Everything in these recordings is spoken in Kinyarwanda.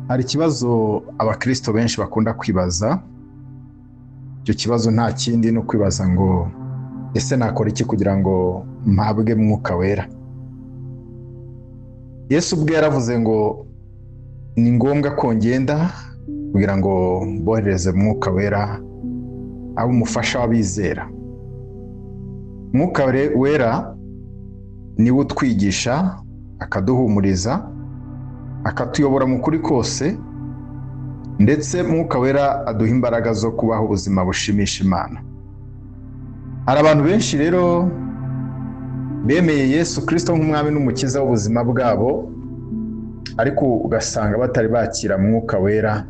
Hari ikibazo abakristo benshi bakunda kwibaza. Icyo kibazo nta kindi ni ukwibaza ngo ese nakora iki kugira ngo mpabwe Mwuka Wera? Yesu ubwe yaravuze ngo ni ngombwa ko ngenda kugira ngo mboherereze Mwuka Wera abe umufasha w'abizera. Mwuka Wera niwe utwigisha, akaduhumuriza, akatuyobora mu kuri kose, ndetse Mwuka Wera aduha imbaraga zo kubaho ubuzima bushimisha Imana. Hari abantu benshi rero bemeye Yesu Kristo nk'umwami n'umukiza w'ubuzima bwabo, ariko ugasanga batari bakira Mwuka Wera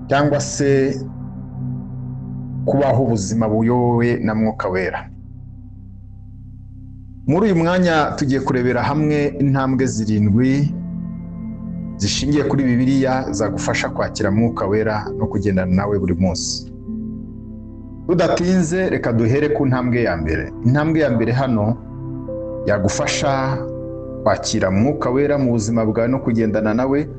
cyangwa se kubaho ubuzima buyobowe na Mwuka Wera. Muri uyu mwanya tugiye kurebera hamwe intambwe 7 zishingiye kuri Bibiliya zagufasha kwakira Mwuka Wera no kugendana nawe buri munsi. Tudatinze, reka duhere ku ntambwe ya mbere. Intambwe ya mbere hano yagufasha kwakira Mwuka Wera mu buzima bwawe no kugendana nawe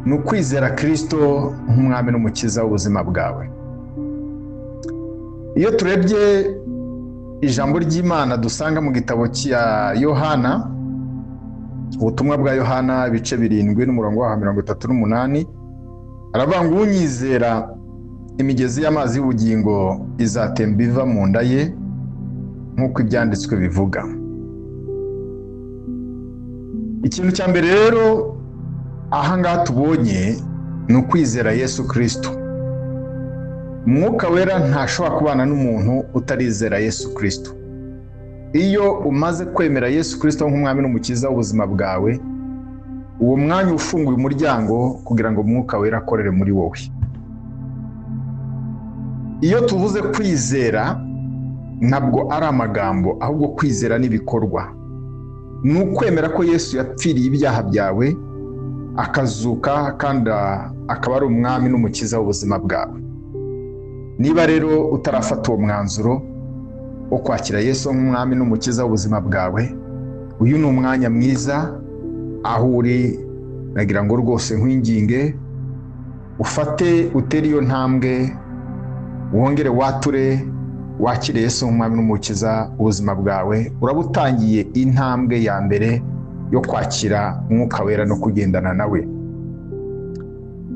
ni ukwizera Kristo nk'umwami n'umukiza w'ubuzima bwawe. Iyo turebye ijambo ry'Imana dusanga mu gitabo cya Yohana, ubutumwa bwa Yohana ibice 7 n'umurongo wa 38, aravuga ngo unyizera imigezi y'amazi y'ubugingo izatemba iva mu nda ye, nk'uko ibyanditswe bivuga. Ikintu cya mbere rero aha ngaha tubonye ni ukwizera Yesu Kristo. Mwuka Wera ntashobora kubana n'umuntu utarizera Yesu Kristo. Iyo umaze kwemera Yesu Kristo nk'umwami n'umukiza w'ubuzima bwawe, uwo mwanya ufunguye umuryango kugira ngo Mwuka Wera akorere muri wowe. Iyo tuvuze kwizera ntabwo ari amagambo, ahubwo kwizera n'ibikorwa. Ni ukwemera ko Yesu yapfiriye ibyaha byawe akazuka kandi akaba ari umwami n'umukiza w'ubuzima bwawe. Niba rero utarafata uwo mwanzuro wo kwakira Yesu nk'umwami n'umukiza w'ubuzima bwawe, uyu ni umwanya mwiza aho uri, nagira ngo rwose nkwinginge ufate utere iyo ntambwe, wongere wature wakire Yesu nk'umwami n'umukiza w'ubuzima bwawe. Uraba utangiye intambwe ya mbere yo kwakira Mwuka Wera no kugendana nawe.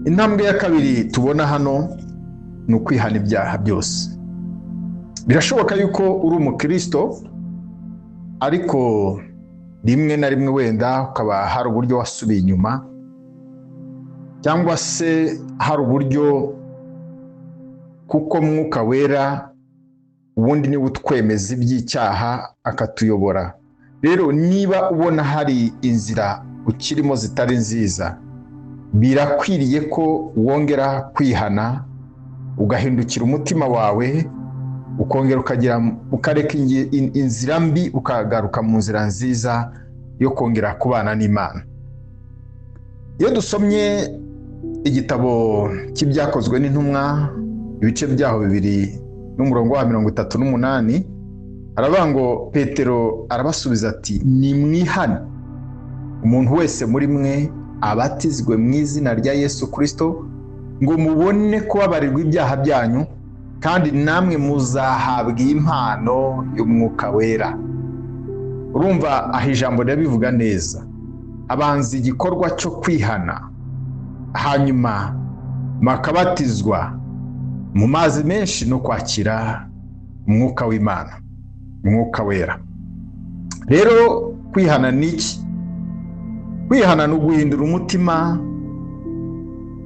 Intambwe ya kabiri tubona hano ni ukwihana ibyaha byose. Birashoboka yuko uri umukristo, ariko rimwe na rimwe wenda ukaba hari uburyo wasubiye inyuma, cyangwa se hari uburyo, kuko Mwuka Wera ubundi niwe utwemeza iby'icyaha akatuyobora. Rero niba ubona hari inzira ukirimo zitari nziza, birakwiriye ko wongera kwihana, ugahindukira umutima wawe, ukongera ukagira ukareka inzira mbi, ukagaruka mu nzira nziza yo kongera kubana n'Imana. Iyo dusomye igitabo cy'ibyakozwe n'intumwa ibice byaho 2 n'umurongo wa 38, aravuga ngo Petero arabasubiza ati nimwihane, umuntu wese muri mwe abatizwe mu izina rya Yesu Kristo ngo mubone kubabarirwa ibyaha byanyu, kandi namwe muzahabwa impano y'Umwuka Wera. Urumva aho ijambo rirabivuga neza. Abanza igikorwa cyo kwihana, hanyuma bakabatizwa mu mazi menshi no kwakira Umwuka w'Imana, Umwuka Wera. Rero kwihana ni iki? Kwihana ni uguhindura umutima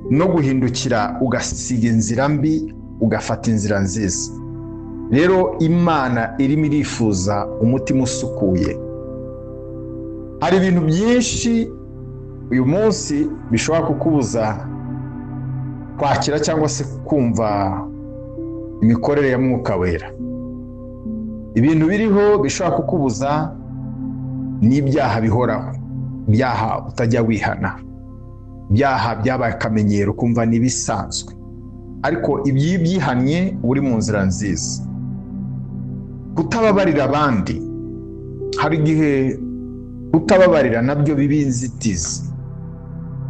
no guhindukira, ugasiga inzira mbi ugafata inzira nziza. Rero Imana irimo irifuza umutima usukuye. Hari ibintu byinshi uyu munsi bishobora kukubuza kwakira cyangwa se kumva imikorere ya Mwuka Wera. Ibintu biriho bishobora kukubuza n'ibyaha bihoraho, ibyaha utajya wihana, ibyaha byabaye akamenyero kumva n'ibisanzwe, ariko ibyo byihannye uri mu nzira nziza. Kutababarira abandi, hari igihe kutababarira nabyo biba inzitizi.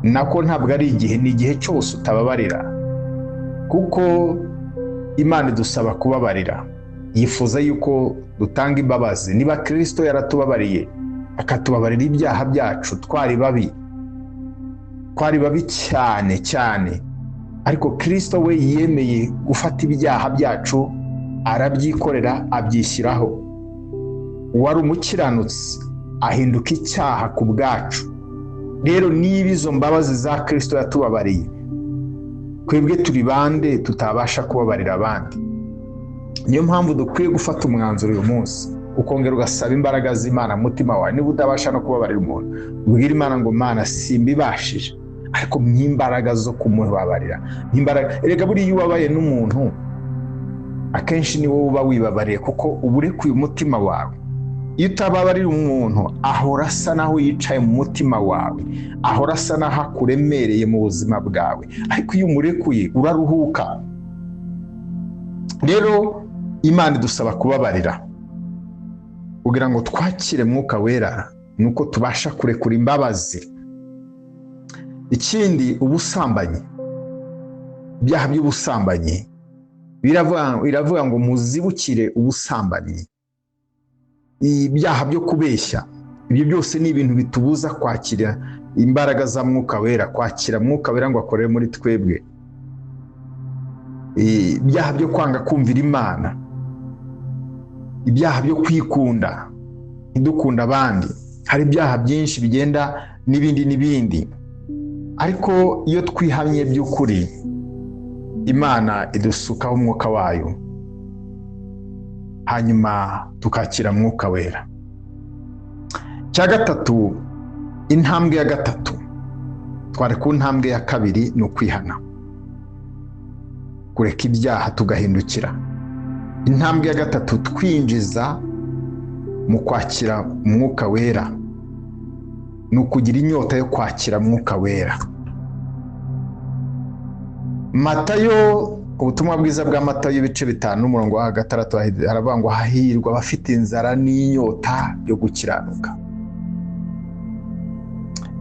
Nako ntabwo ari igihe, ni igihe cyose utababarira, kuko Imana idusaba kubabarira. Yifuza yuko dutanga imbabazi. Niba Kristo yaratubabariye akatubabarira ibyaha byacu, twari babi, twari babi cyane cyane, ariko Kristo we yemeye gufata ibyaha byacu arabyikorera, abyishyiraho. Uwari umukiranutsi ahinduka icyaha ku bwacu. Rero niba izo mbabazi za Kristo yatubabariye, twebwe turi bande tutabasha kubabarira abandi? Niyo mpamvu dukwiye gufata umwanzuro uyu munsi, ukongera ugasaba imbaraga z'Imana mu mutima wawe. Niba utabasha no kubabarira umuntu, ubwire Imana ngo Mana simbibashije, ariko nk'imbaraga zo kumubabarira. Erega buriya iyo ubabaye n'umuntu, akenshi ni wowe uba wibabariye, kuko uba urekuye umutima wawe. Iyo utababarira umuntu, ahora asa naho yicaye mu mutima wawe, ahora asa naho akuremereye mu buzima bwawe, ariko iyo umurekuye uraruhuka. Rero Imana idusaba kubabarira kugira ngo twakire Mwuka Wera, nuko tubasha kurekura imbabazi. Ikindi, ubusambanyi, ibyaha by'ubusambanyi, biravuga ngo muzibukire ubusambanyi. Ibyaha byo kubeshya, ibyo byose ni ibintu bitubuza kwakira imbaraga za Mwuka Wera, kwakira Mwuka Wera ngo akorere muri twebwe. Ibyaha byo kwanga kumvira Imana, ibyaha byo kwikunda, ntidukunda abandi. Hari ibyaha byinshi bigenda n'ibindi n'ibindi, ariko iyo twihamye by'ukuri, Imana idusukaho umwuka wayo, hanyuma tukakira Mwuka Wera. Cya gatatu, intambwe ya gatatu, twari ku ntambwe ya kabiri, ni ukwihana, kureka ibyaha tugahindukira. Intambwe ya gatatu twinjiza mu kwakira Mwuka Wera ni ukugira inyota yo kwakira Mwuka Wera. Matayo, ubutumwa bwiza bwa Matayo ibice 5 umurongo wa 6, haravuga ngo hahirwa abafite inzara n'inyota yo gukiranuka.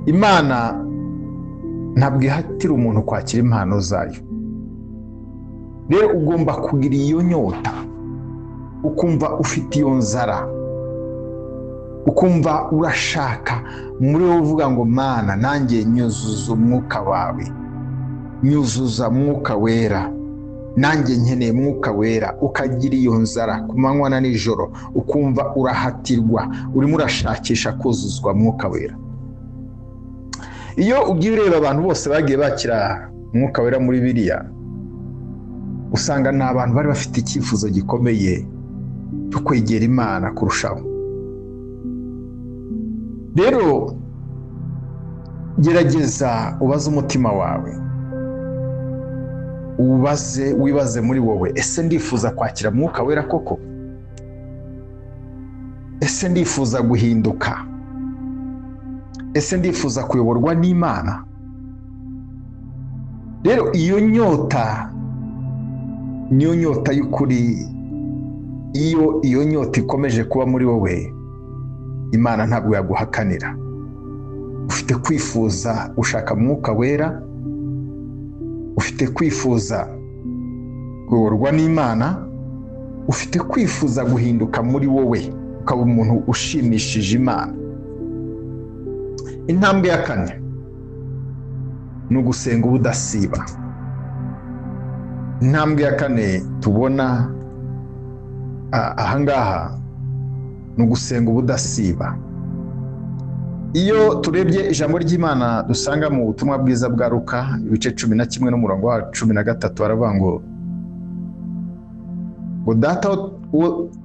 Imana ntabwo ihatira umuntu kwakira impano zayo. Rero ugomba kugira iyo nyota, ukumva ufite iyo nzara, ukumva urashaka muri wowe, uvuga ngo Mana nanjye nyuzuza umwuka wawe, nyuzuza Mwuka Wera, nanjye nkeneye Mwuka Wera. Ukagira iyo nzara ku manywa na nijoro, ukumva urahatirwa, urimo urashakisha kuzuzwa Mwuka Wera. Iyo ugiye ureba abantu bose bagiye bakira Mwuka Wera muri Bibiliya, usanga ni abantu bari bafite icyifuzo gikomeye cyo kwegera Imana kurushaho. Rero gerageza ubaze umutima wawe, ubaze, wibaze muri wowe, ese ndifuza kwakira Mwuka Wera koko? Ese ndifuza guhinduka? Ese ndifuza kuyoborwa n'Imana? Rero iyo nyota niyo nyota y'ukuri. Iyo iyo nyota ikomeje kuba muri wowe, Imana ntabwo yaguhakanira. Ufite kwifuza ushaka Mwuka Wera, ufite kwifuza kuyoborwa n'Imana, ufite kwifuza guhinduka muri wowe, ukaba umuntu ushimishije Imana. Intambwe ya kane ni ugusenga ubudasiba. Intambwe ya kane tubona ahangaha ni ugusenga ubudasiba. Iyo turebye ijambo ry'Imana dusanga mu butumwa bwiza bwa Luka ibice 11 n'umurongo wa 13, baravuga ngo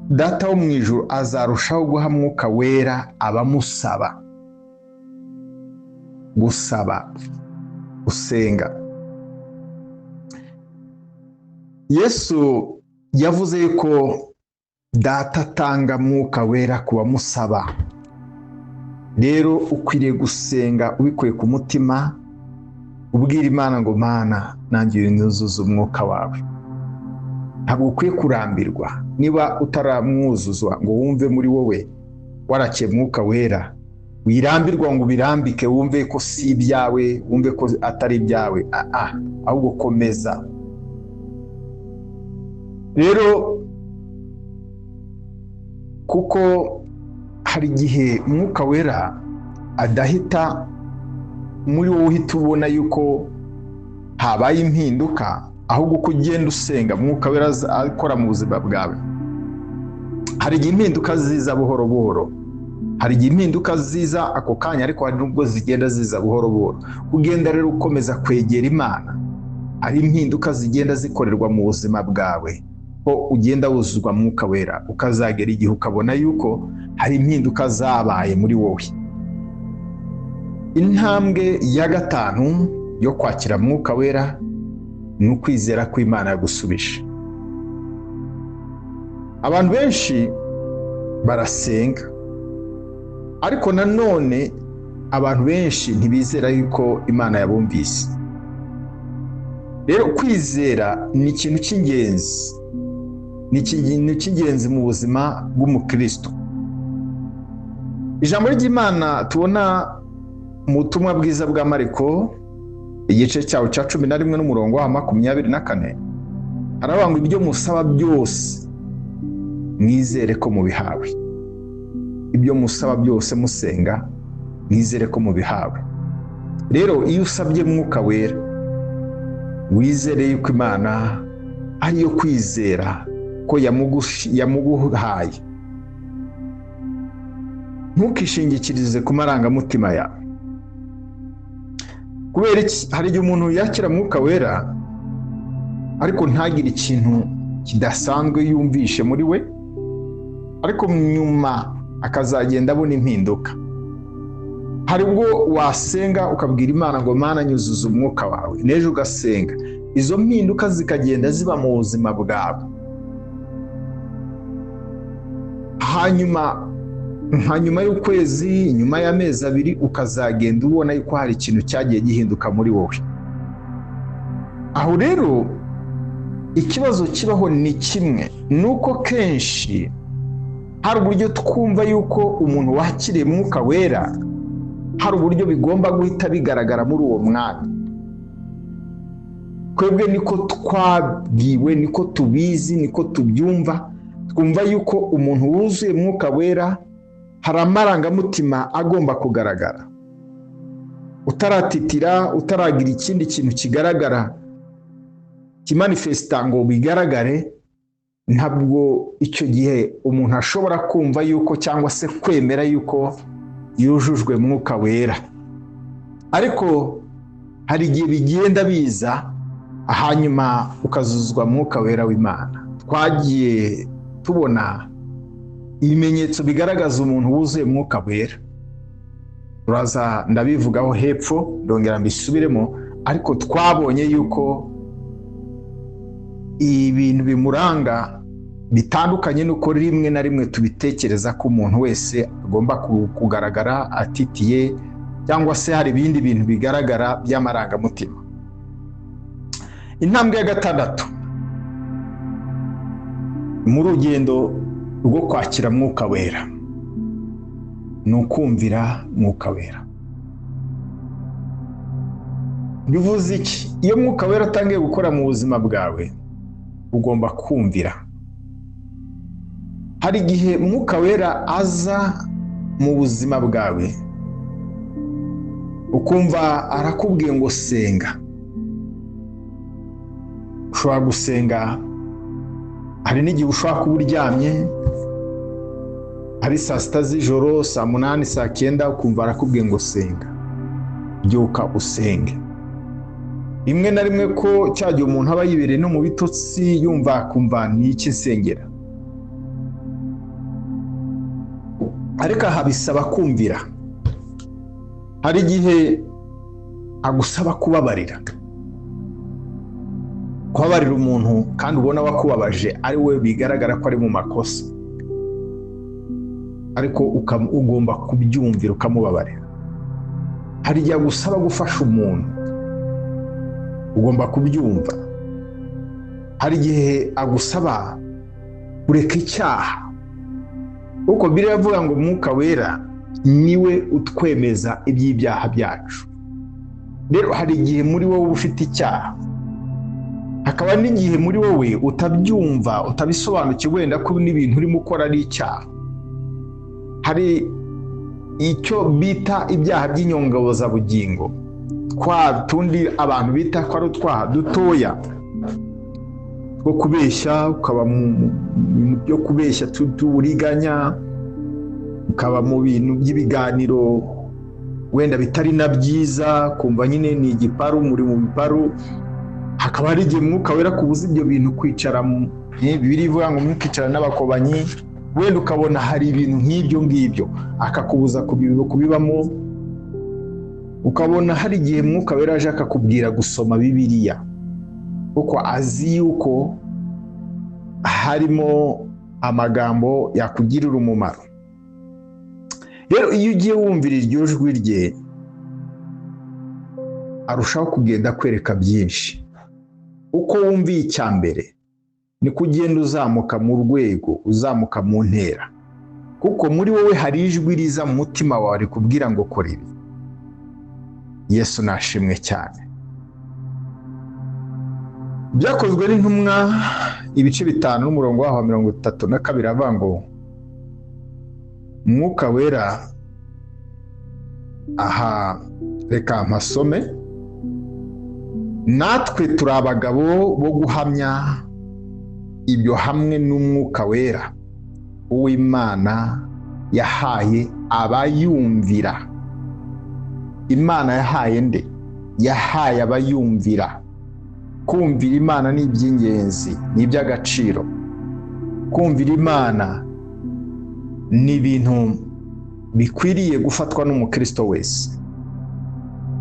Data wo mu ijuru azarushaho guha Mwuka Wera abamusaba. Gusaba, gusenga. Yesu yavuze ko Data atanga Mwuka Wera ku bamusaba. Rero ukwiriye gusenga ubikuye ku mutima, ubwira Imana ngo Mana nanjye unyuzuze umwuka wawe. Ntabwo ukwiye kurambirwa. Niba utaramwuzuzwa ngo wumve muri wowe warakiye Mwuka Wera, Wirambirwa ngo ubirambike, wumve ko si ibyawe, wumve ko atari ibyawe, ahubwo komeza. Rero kuko hari igihe Mwuka Wera adahita muri wowe uhita ubona yuko habaye impinduka, ahubwo uko ugenda usenga Mwuka Wera akora mu buzima bwawe. Hari igihe impinduka ziza buhoro buhoro, hari igihe impinduka ziza ako kanya, ariko hari n'ubwo zigenda ziza buhoro buhoro. Ugenda rero ukomeza kwegera Imana, hari impinduka zigenda zikorerwa mu buzima bwawe, ko ugenda wuzuzwa Mwuka Wera, ukazagera igihe ukabona yuko hari impinduka zabaye muri wowe. Intambwe ya gatanu yo kwakira Mwuka Wera ni ukwizera ko Imana yagusubije. Abantu benshi barasenga, ariko nanone abantu benshi ntibizera yuko Imana yabumvise. Rero kwizera ni ikintu cy'ingenzi, ni ikintu cy'ingenzi mu buzima bw'umukristo. Ijambo ry'Imana tubona mu butumwa bwiza bwa Mariko igice cyawo cya 11 n'umurongo wa 24, haravuga ngo ibyo musaba byose mwizere ko mubihawe. Ibyo musaba byose musenga mwizere ko mubihawe. Rero iyo usabye Mwuka Wera, wizere yuko Imana ariyo kwizera ko yamuguhaye. Ntukishingikirize ku marangamutima yawe. Kubera iki? Hari igihe umuntu yakira Mwuka Wera ariko ntagire ikintu kidasanzwe yumvishe muri we, ariko nyuma akazagenda abona impinduka. Hari ubwo wasenga ukabwira Imana ngo Mana nyuzuza umwuka wawe, n'ejo ugasenga, izo mpinduka zikagenda ziba mu buzima bwawe. Hanyuma nka nyuma y'ukwezi, nyuma y'amezi abiri, ukazagenda ubona yuko hari ikintu cyagiye gihinduka muri wowe. Aho rero ikibazo kibaho ni kimwe, ni uko kenshi hari uburyo twumva yuko umuntu wakiriye Mwuka Wera hari uburyo bigomba guhita bigaragara muri uwo mwanya. Twebwe niko twabwiwe, niko tubizi, niko tubyumva. Twumva yuko umuntu wuzuye Mwuka Wera hari amarangamutima agomba kugaragara. Utaratitira, utaragira ikindi kintu kigaragara kimanifesta ngo bigaragare, ntabwo icyo gihe umuntu ashobora kumva yuko cyangwa se kwemera yuko yujujwe Mwuka Wera. Ariko hari igihe bigenda biza, hanyuma ukazuzwa Mwuka Wera w'Imana. Twagiye tubona ibimenyetso bigaragaza umuntu wuzuye Mwuka Wera. Turaza ndabivugaho hepfo, ndongera mbisubiremo, ariko twabonye yuko ibintu bimuranga bitandukanye nuko rimwe na rimwe tubitekereza ko umuntu wese agomba kugaragara atitiye, cyangwa se hari ibindi bintu bigaragara by'amarangamutima. Intambwe ya gatandatu mu rugendo rwo kwakira Mwuka Wera ni ukumvira Mwuka Wera. Bivuze iki? Iyo Mwuka Wera atangiye gukora mu buzima bwawe, ugomba kumvira. Hari igihe Mwuka Wera aza mu buzima bwawe ukumva arakubwiye ngo senga. Ushobora gusenga, hari n'igihe ushobora kuba uryamye ari saa 6 z'ijoro, saa 8, saa 9, ukumva arakubwiye ngo senga, byuka usenge. Rimwe na rimwe ko cyagiye umuntu aba yibereye no mu bitotsi, yumva akumva ni iki nsengera, ariko aha bisaba kumvira. Hari igihe agusaba kubabarira, kubabarira umuntu kandi ubona wakubabaje ari we bigaragara ko ari mu makosa, ariko ugomba kubyumvira ukamubabarira. Hari igihe agusaba gufasha umuntu, ugomba kubyumva. Hari igihe agusaba kureka icyaha, kuko Bibiliya iravuga ngo Mwuka Wera Niwe utwemeza iby'ibyaha byacu. Rero hari igihe muri wowe ufite icyaha, hakaba n'igihe muri wowe utabyumva, utabisobanukiwe wenda ko n'ibintu urimo ukora ari icyaha. Hari icyo bita ibyaha by'inyongobozabugingo, twa tundi abantu bita ko ari utwaha dutoya two kubeshya, ukaba mu byo kubeshya tuburiganya, ukaba mu bintu by'ibiganiro wenda bitari na byiza, kumva nyine ni igiparu, muri mu biparu. Hakaba hari igihe Mwuka Wera kubuza ibyo bintu kwicara, Bibiliya ivuga ngo mwikicara n'abakobanyi, wenda ukabona hari ibintu nk'ibyo ngibyo akakubuza kubibamo. Ukabona hari igihe Mwuka Wera aje akakubwira gusoma Bibiliya, kuko azi yuko harimo amagambo yakugirira umumaro. Rero iyo ugiye wumvira iryo jwi rye, arushaho kugenda kwereka byinshi. Uko wumviye icya mbere niko ugenda uzamuka mu rwego, uzamuka mu ntera, kuko muri wowe hari ijwi riza mu mutima wawe rikubwira ngo kora ibi. Yesu nashimwe cyane. Byakozwe n'intumwa ibice 5 n'umurongo waho wa 32 avuga ngo Mwuka Wera, aha reka mpasome, natwe turi abagabo bo guhamya ibyo hamwe n'Umwuka Wera uw'Imana yahaye abayumvira. Imana yahaye nde? Yahaye abayumvira. Kumvira Imana ni iby'ingenzi, ni iby'agaciro. Kumvira Imana ni ibintu bikwiriye gufatwa n'umukristo wese.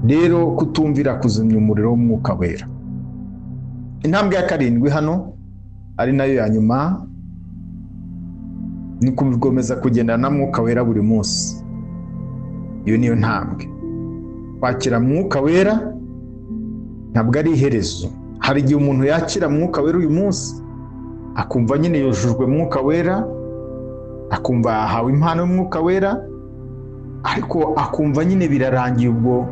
Rero kutumvira kuzimya umuriro w'Umwuka Wera. Intambwe ya 7 hano ari nayo ya nyuma, ni kugomeza kugendana na Mwuka Wera buri munsi. Iyo niyo ntambwe. Kwakira Mwuka Wera ntabwo ari iherezo. Hari igihe umuntu yakira Mwuka Wera uyu munsi akumva nyine yujujwe Mwuka Wera, akumva yahawe impano y'Umwuka Wera, ariko akumva nyine birarangiye ubwo.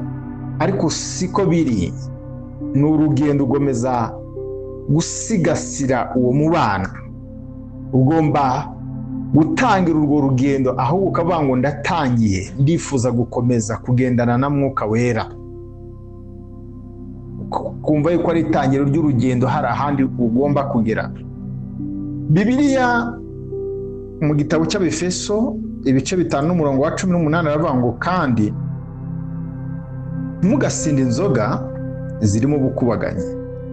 Ariko siko biri, ni urugendo ugomeza gusigasira uwo mubano. Ugomba gutangira urwo rugendo, ahubwo ukavuga ngo ndatangiye, ndifuza gukomeza kugendana na Mwuka Wera. Kumva yuko ari itangiro ry'urugendo, hari ahandi ugomba kugera. Bibiliya mu gitabo cy'Abefeso ibice 5 n'umurongo wa 18 aravuga ngo kandi ntimugasinde inzoga zirimo ubukubaganyi,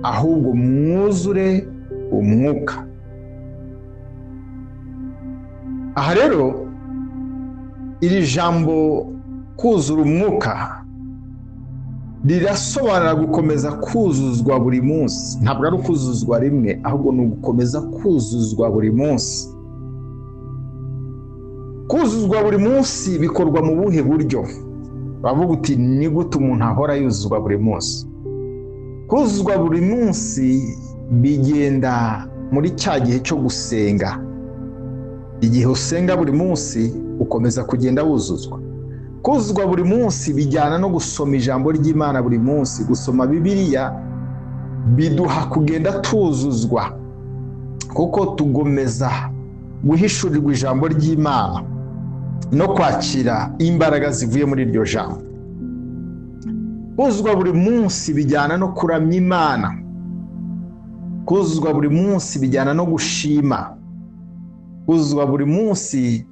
ahubwo mwuzure umwuka. Aha rero iri jambo kuzura umwuka rirasobanura gukomeza kuzuzwa buri munsi. Ntabwo ari ukuzuzwa rimwe, ahubwo ni ugukomeza kuzuzwa buri munsi. Kuzuzwa buri munsi bikorwa mu buhe buryo? Bavuga uti ni gute umuntu ahora yuzuzwa buri munsi? Kuzuzwa buri munsi bigenda muri cya gihe cyo gusenga. Igihe usenga buri munsi ukomeza kugenda wuzuzwa. Kuzuzwa buri munsi bijyana no gusoma ijambo ry'Imana buri munsi. Gusoma Bibiliya biduha kugenda tuzuzwa, kuko tugomeza guhishurirwa ijambo ry'Imana no kwakira imbaraga zivuye muri iryo jambo. Kuzuzwa buri munsi bijyana no kuramya Imana. Kuzuzwa buri munsi bijyana no gushima. Kuzuzwa buri munsi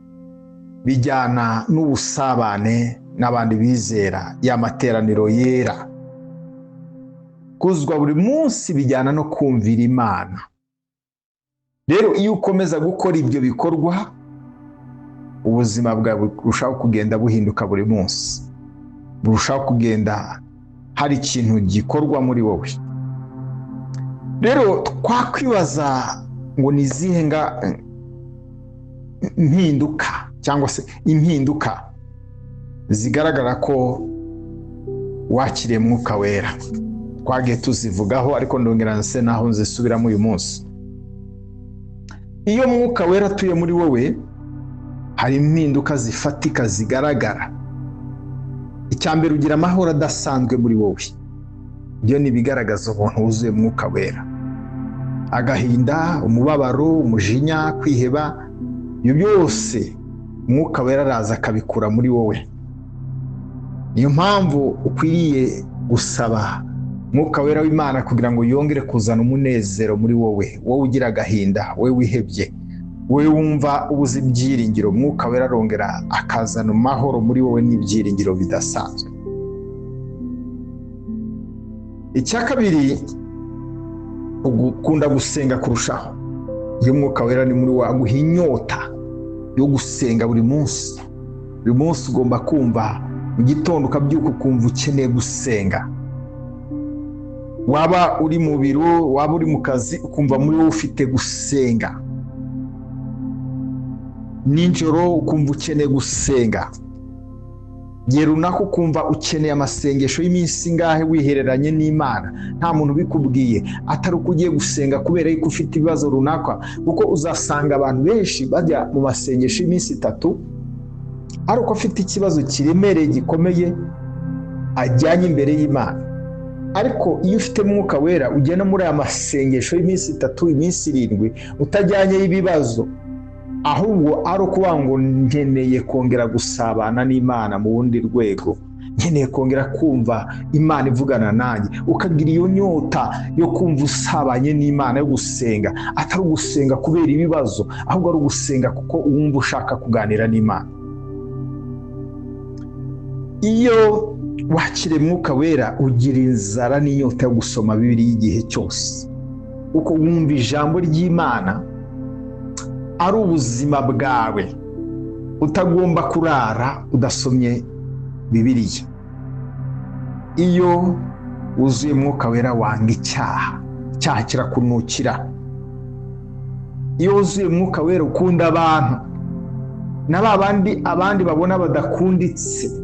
bijyana n'ubusabane n'abandi bizera, y'amateraniro yera. Kuzuzwa buri munsi bijyana no kumvira Imana. Rero iyo ukomeza gukora ibyo bikorwa, ubuzima bwawe burushaho kugenda buhinduka buri munsi, burushaho kugenda hari ikintu gikorwa muri wowe. Rero twakwibaza ngo ni izihe mpinduka cyangwa se impinduka zigaragara ko wakiriye Mwuka Wera. Twagiye tuzivugaho, ariko ndongera nse naho nzisubiramo uyu munsi. Iyo Mwuka Wera atuye muri wowe, Hari impinduka zifatika zigaragara. Icya mbere, ugira amahoro adasanzwe muri wowe. Ibyo ni ibigaragaza umuntu wuzuye Mwuka Wera. Agahinda, umubabaro, umujinya, kwiheba, ibyo byose Mwuka Wera araza akabikura muri wowe. Niyo mpamvu ukwiriye gusaba Mwuka Wera w'Imana kugira ngo yongere kuzana umunezero muri wowe. Wowe ugira agahinda, wowe wihebye, wowe wumva ubuze ibyiringiro, Mwuka Wera arongera akazana amahoro muri wowe n'ibyiringiro bidasanzwe. Icya kabiri, ukunda gusenga kurushaho. Iyo Mwuka Wera ni muri wowe, aguha inyota yo gusenga buri munsi. Buri munsi ugomba kumva, mu gitondo ukabyuka ukumva ukeneye gusenga. Waba uri mu biro, waba uri mu kazi, ukumva muri wowe ufite gusenga. Nijoro ukumva ukeneye gusenga. Igihe runaka ukumva ukeneye amasengesho y'iminsi ingahe wihereranye n'Imana, nta muntu ubikubwiye, atari uko ugiye gusenga kubera yuko ufite ibibazo runaka. Kuko uzasanga abantu benshi bajya mu masengesho y'iminsi 3 ari uko afite ikibazo kiremereye gikomeye ajyanye imbere y'Imana. Ariko iyo ufite Mwuka Wera ugenda muri aya masengesho y'iminsi 3, iminsi 7, utajyanye ibibazo, ahubwo ari ukuvuga ngo nkeneye kongera gusabana n'Imana mu bundi rwego, nkeneye kongera kumva Imana ivugana nanjye. Ukagira iyo nyota yo kumva usabanye n'Imana, yo gusenga, atari ugusenga kubera ibibazo, ahubwo ari ugusenga kuko wumva ushaka kuganira n'Imana. Iyo wakiriye Mwuka Wera ugira inzara n'inyota yo gusoma Bibiliya igihe cyose, kuko wumva ijambo ry'Imana ari ubuzima bwawe, utagomba kurara udasomye Bibiliya. Iyo wuzuye Mwuka Wera wanga icyaha, icyaha kirakunukira. Iyo wuzuye Mwuka Wera ukunda abantu, na ba bandi abandi babona badakunditse,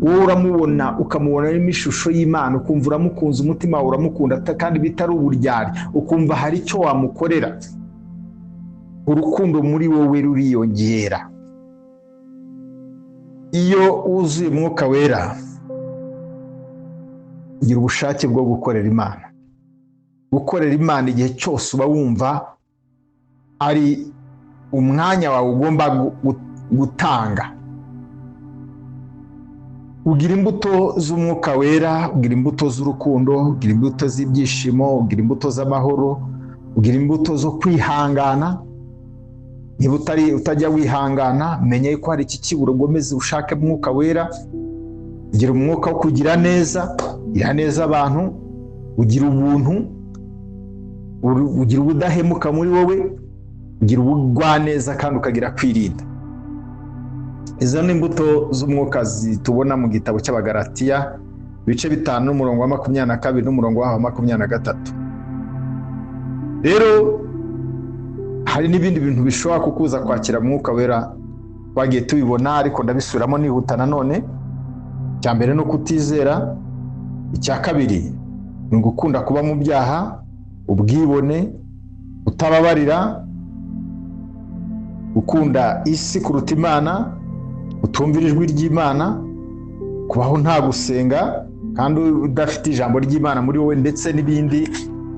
wowe uramubona ukamubonamo ishusho y'Imana, ukumva uramukunze, umutima wawe uramukunda, kandi bitari uburyarya, ukumva hari icyo wamukorera. Urukundo muri wowe ruriyongera. Iyo wuzuye Mwuka Wera ugira ubushake bwo gukorera Imana. Gukorera Imana igihe cyose uba wumva ari umwanya wawe ugomba gutanga. Ugira imbuto z'Umwuka Wera, ugira imbuto z'urukundo, ugira imbuto z'ibyishimo, ugira imbuto z'amahoro, ugira imbuto zo kwihangana. Niba utajya wihangana, menya ko hari iki kibura, ugomeze ushake Mwuka Wera. Ugira umwuka wo kugira neza, gira neza abantu, ugira ubuntu, ugira ubudahemuka muri wowe, ugira ubugwaneza kandi ukagira kwirinda. Izo ni imbuto z'umwuka zitubona mu gitabo cy'Abagalatiya, ibice 5 n'umurongo wa 22 n'umurongo wa 23. Rero hari n'ibindi bintu bishobora kukuza kwakira Mwuka Wera, twagiye tubibona ariko ndabisubiramo nihuta nanone. Icya mbere ni ukutizera, icya kabiri ni ugukunda kuba mu byaha, ubwibone, utababarira, gukunda isi kuruta Imana, utumvira ijwi ry'Imana, kubaho nta gusenga kandi udafite ijambo ry'Imana muri wowe, ndetse n'ibindi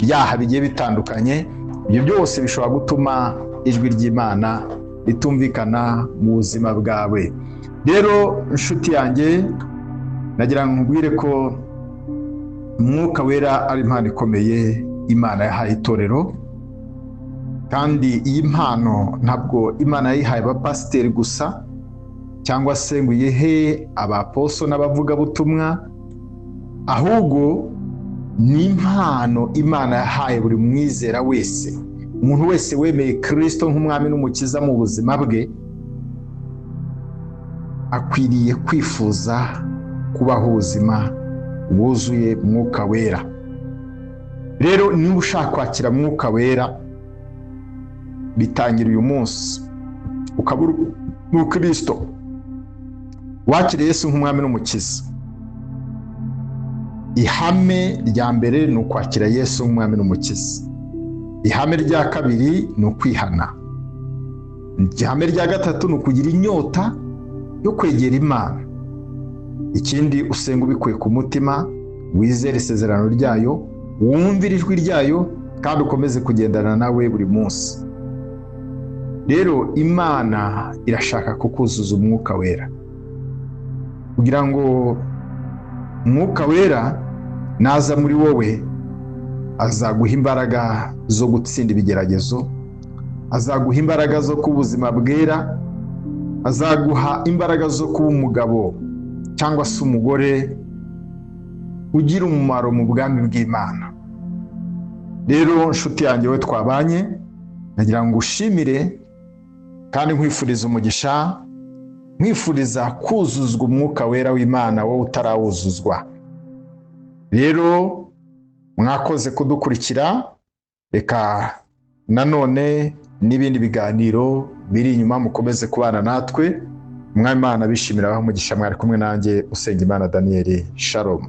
byaha bigiye bitandukanye. Ibyo byose bishobora gutuma ijwi ry'Imana ritumvikana mu buzima bwawe. Rero inshuti yanjye, nagira ngo nkubwire ko Mwuka Wera ari impano ikomeye Imana yahaye itorero, kandi iyi mpano ntabwo Imana yayihaye abapasiteri gusa, cyangwa se ngo iyihe abaposo n'abavugabutumwa, ahubwo ni impano Imana yahaye buri mwizera wese. Umuntu wese wemeye Kristo nk'umwami n'umukiza mu buzima bwe akwiriye kwifuza kubaho ubuzima bwuzuye Mwuka Wera. Rero niba ushaka kwakira Mwuka Wera, bitangira uyu munsi, ukaba uri umukristo wakiriye Yesu nk'umwami n'umukiza. Ihame rya mbere ni ukwakira Yesu nk'umwami n'umukiza. Ihame rya kabiri ni ukwihana. Ihame rya gatatu ni ukugira inyota yo kwegera Imana. Ikindi, usenga ubikuye ku mutima, wizere isezerano ryayo, wumvire ijwi ryayo, kandi ukomeze kugendana nawe buri munsi. Rero Imana irashaka kukuzuza Umwuka Wera, kugira ngo Umwuka Wera naza muri wowe azaguha imbaraga zo gutsinda ibigeragezo, azaguha imbaraga zo kuba ubuzima bwera, azaguha imbaraga zo kuba umugabo cyangwa se umugore ugira umumaro mu bwami bw'Imana. Rero nshuti yanjye we twabanye, nagira ngo ushimire kandi nkwifuriza umugisha, nkwifuriza kuzuzwa Umwuka Wera w'Imana wowe utarawuzuzwa. Rero mwakoze kudukurikira, reka nanone n'ibindi biganiro biri inyuma mukomeze kubana natwe. Mwami Imana bishimira abaha umugisha. Mwari kumwe nanjye Usengimana Daniel. Shalom.